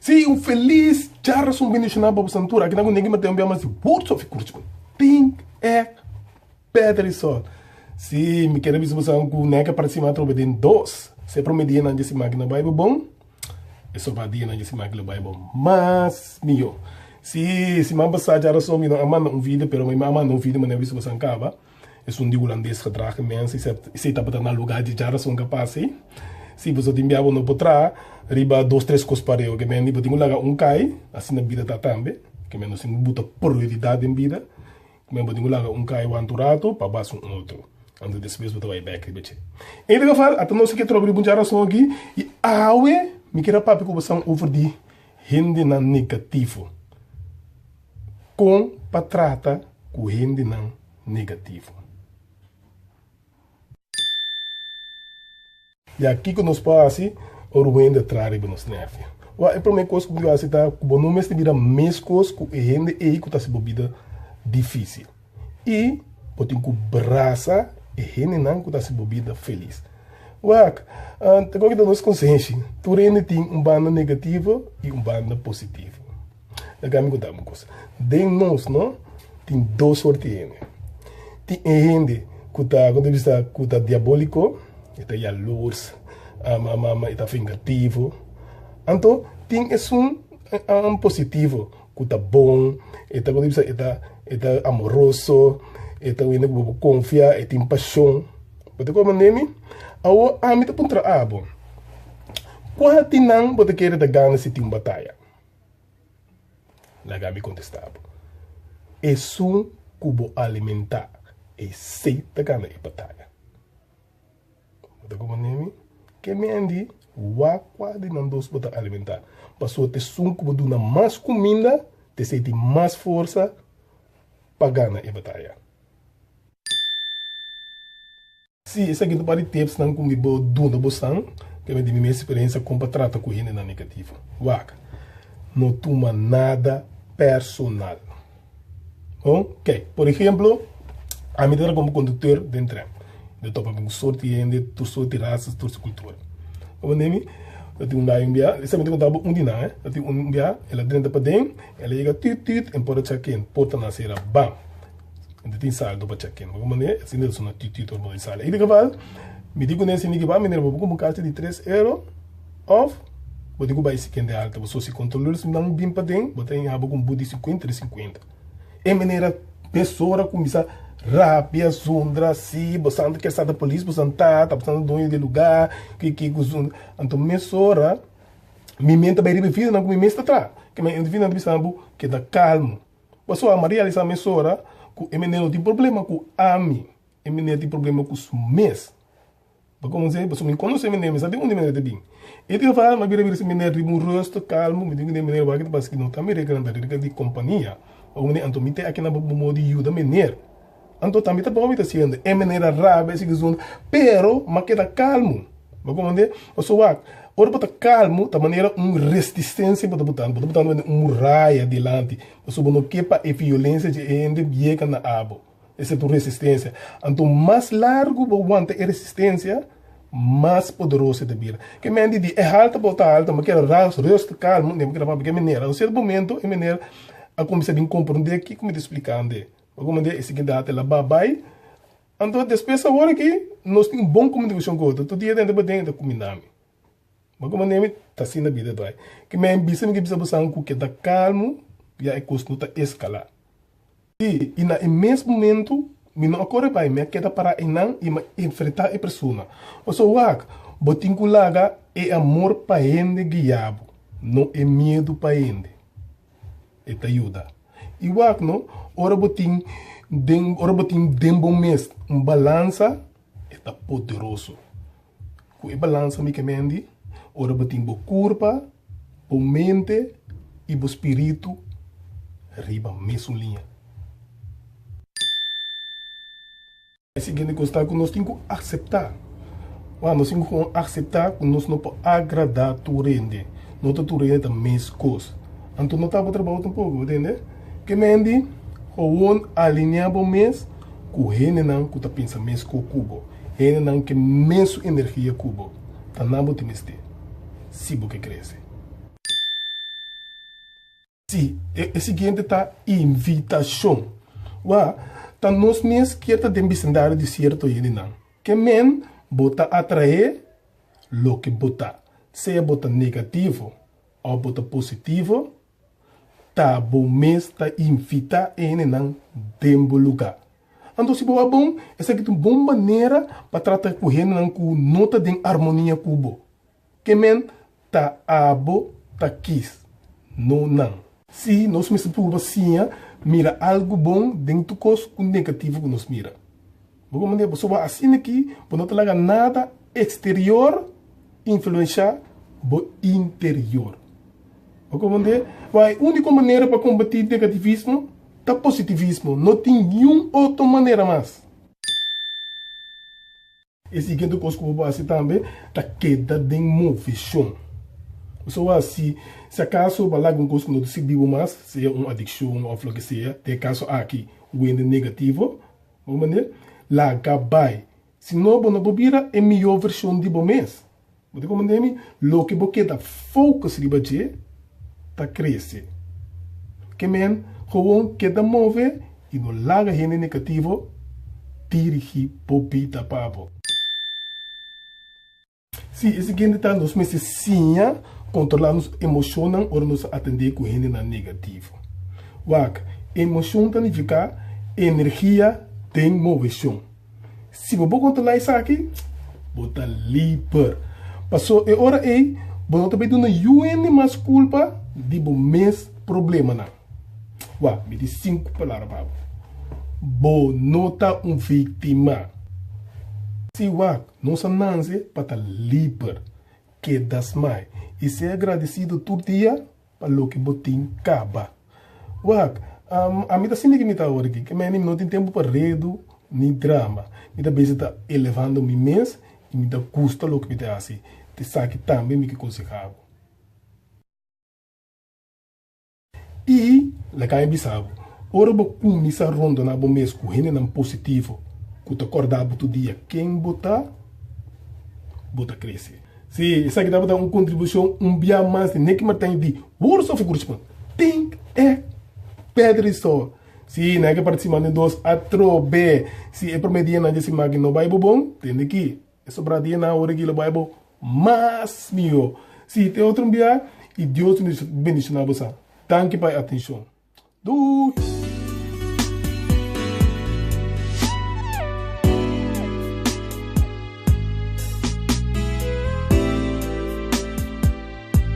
Sí, un felis djarason bendishoná pa bo santura. Aki nan ku Negi Mateo un bia mas di Words of Encouragement. Think, act, better is all. Sí, mi kere bisa boso ku neke para sima atrobe den dos. Se prome dianan dje siman ki no bai bo bon, e soba dianan dje siman ki lo bai bo mas mihó. Sí, siman pasá djarason mi no a manda un video, pero mi a manda un video manera bisa boso kaba. Esun di hulandes gedragen mens esei tabata na lugar di djarason ka pasa ei. Si boso tin bia bo no por traha riba dos tres kos pareu ke men di bo tin ku laga un kai asina bida ta tambe ke men nos tin ku buta prioridat den bida ke men bo tin ku laga un kai wanta un ratu pa basa un otro anto despues bo ta bai bek riba dje. En ieder geval ata nos ke trobe riba un djarason aki i awe mi kier a papia ku boso over di hendenan negativo. Kon pa trata ku hendenan negativo. Ya, kiko nos por hasi ora un hende tra riba nos nèrvio? Wak, e promé kos ku bo hasi ta ku bo no mester bira meskos ku e hende ei ku ta hasi bo bida difísil. I bo tin ku brasa e hendenan ku ta hasi bo bida felis. Wak, ta koke ta nos konsenshi, tur hende tin un banda negativo i un banda positivo. Laga mi konta bo un kos. Den nos no tin dos sorti hende. Tin e hende ku ta kon ta bisa ku ta diabóliko, e ta yalurs, e ta vengativo. Anto tin esun positivo ku ta bon, e ta kon ta bisa e ta e ta amoroso, e ta un hende ku bo por konfia, e tin pashon. Bo ta komprende mi? Awor ami ta puntra abo, kua di nan bo ta kere ta gana si tin un bataya? Laga mi kontestá bo, Esun ku bo alimentá, esei ta gana e bataya. Bo ta komprendé mi? Ke mendi wak kua di nan dos bo ta alimentá. Pasobra ta esun ku bo duna mas kuminda, ta esei tin mas forsa pa gana e bataya. Sí, esaki ta un par di tipsnan ku mi bo duna bosan pa di mi mes eksperensia kon pa trata ku hendenan negativo. Wak, no tuma nada personal. Bon, kei, por ehemplo, ami ta traha komo konduktor den tren. Mi ta topa ku sorti di hende, tur sorti di rasas, tur sorti di kultura. Bo manda mi, ta tin un dai un bia, esaki mi ta konta bo un di nan, eh. Ta tin un bia, el a drenta paden, el a yega tut tut, en por a check-in, porta nan sera, bam! Ente tin saldo pa check-in. Bo mane, asina ta sona tut tut ora bo ta sali. Ieder geval, mi di kuné asina ki ba, meneer, bo por kumpra un karchi di tres euro of bo tin ku bai siguiente alta. Pasobra si kontroleurs nan bin paden, bo ta haña bo ku un but di sinkuenta di sinkuenta. E meneer a mesora kuminsá rabia, zundra, si, bo sa ke sa ta polis, bo sa ta, ta bo sa ta doño di e lugá, ki ki ku zundra. Anto mesora mi mente a bai riba e videonan ku mi mes ta traha. Ke men e videonan ta bisa bo keda kalmo. Pasobra mi a realisá mesora ku e meneer no tin problema ku ami, e meneer tin problema ku su mes. Bo konosé? Pasobra mi konosé e meneer, mi sa di unda e meneer ta bin. E tin fala, mi a bira bira si meneer riba un rustro kalmo, mi di ku e meneer wak ta paske no ta mi regla, ta regla di kompania. Bo meneer, anto mi ta aki na bo modo di yuda meneer. Anto tambe ta bon mi ta haciendo. E meneer a rabia si gezond, pero mi a keda kalmo. Bo comprende? Pasobra wak, ora bo ta kalmo ta manera un resistencia bo ta botando. Bo ta botando manera un muraya dilanti. Pasobra bo no ke pa e violencia dje e hende yega na abo. Esei ta un resistencia. Anto mas largo bo wanta e resistencia, mas poderoso e ta bira. Ke men di di e halta bo ta halta, mi a keda ras, rustig, kalmo, mi a keda papia ku e meneer. A un cierto momento e meneer a cuminsa bin comprende kiko mi ta explicando. Bo komand'é e siguiente data el a ba bai. Anto despues awor aki nos tin un bon komunikashon ku otro. Tur dia den ta baden e ta kumindá mi. Bo komand'é mi ta asina bida bai. Ke mi a bisa mi ke bisa bo san ku keda kalmu ya e kos no ta eskalá. I i na e mes momentu mi no a kore bai, mi a keda pará einan i mi a enfrentá e persona. Pasobra wak, bo tin ku laga e amor pa hende guia bo, no e miedu pa hende. E ta yuda. I wak no, ora bo tin den ora bo tin den bo mes un balansa, e ta poderoso. Ku e balansa mi ke mendi, ora bo tin bo kurpa, bo mente i bo spiritu riba mesun liña. E siguiente kos ta ku nos tin ku akseptá. Wak, nos tin ku akseptá ku nos no por agradá tur hende. No ta tur hende ta meskos. Anto no ta bo trabou tampoko, bo tende? Ke mendi, gewoon alineá bo mes ku hendenan ku ta pensa meskos ku bo, hendenan ke mesun energia ku bo. Ta nan bo tin mester si bo ke krese. Sí, e siguiente ta invitashon. Wak, ta nos mes kier ta den bisindario di sierto hendenan. Ke men bo ta atraé loke bo ta, sea bo ta negativo òf bo ta positivo, ta bo mes ta invitá e hendenan den bo lugá. Anto si bo wak bon, esaki ta un bon manera pa trata ku hendenan ku no ta den armonia ku bo. Ke men ta abo ta kis, no nan. Sí, nos mester purba siña mira algu bon den tur kos ku negativo ku nos mira. Bo komprendé? Pasobra asina aki bo no ta laga nada eksterior influenshá bo interior. Bo komprendé? Wak, e úniko manera pa kombatí negativismo ta positivismo. No tin niun otro manera mas. E siguiente kos ku bo por hasi tambe ta keda den moveshon. Pasobra si si akaso bo a laga un kos ku no ta sirbi bo mas, sea un adikshon òf loke sea, den e kaso aki un hende negativo, bo manera, laga bai. Si no, bo no por bira e mihó vershon di bo mes. Bo ta komprendé mi? Loke bo keda focus riba dje ta krese. Ke men gewoon keda move i no laga hende negativo dirigí bo bida pa bo. Sí, e siguiente ta nos mester siña kontrolá nos emoshonnan ora nos ta atendé ku hendenan negativo. Wak, emoshon ta nifiká energia den moveshon. Si bo por kontrolá esaki, bo ta liber. Paso e ora ei bo no ta bay duna yu hende mas kulpa di bo mes problemanan. Wak, mi di sinku palabra pa bo. Bo no ta un víktima. Sí, wak, nos a nanse pa ta liber. Keda smai i sea agradesido tur dia pa loke bo tin kaba. Wak, ami ta sinti ki mi ta awor aki, ke meni mi no tin tempu pa redu ni drama. Mi ta besi ta elevando mi mes i mi ta gusta loke mi ta hasi. Esaki tambe mi ke konseha bo. I laga mi bisa bo, ora bo kuminsá rondoná bo mes ku hendenan positivo ku ta kòrda bo tur dia ken bo ta, bo ta krese. Sí, esaki tabata un kontribushon un bia mas di Nicky Martijn di Words of Encouragement. Think e Pedri so. Sí, nan ke partisipá den dos atrobe. Si e promé dianan dje siman aki no bai bo bon, tende ki e sobrá dianan awor aki lo bai bo mas mihó. Sí, te otro un bia i Dios bendishoná bo sa. Danki pa e atenshon. Doei!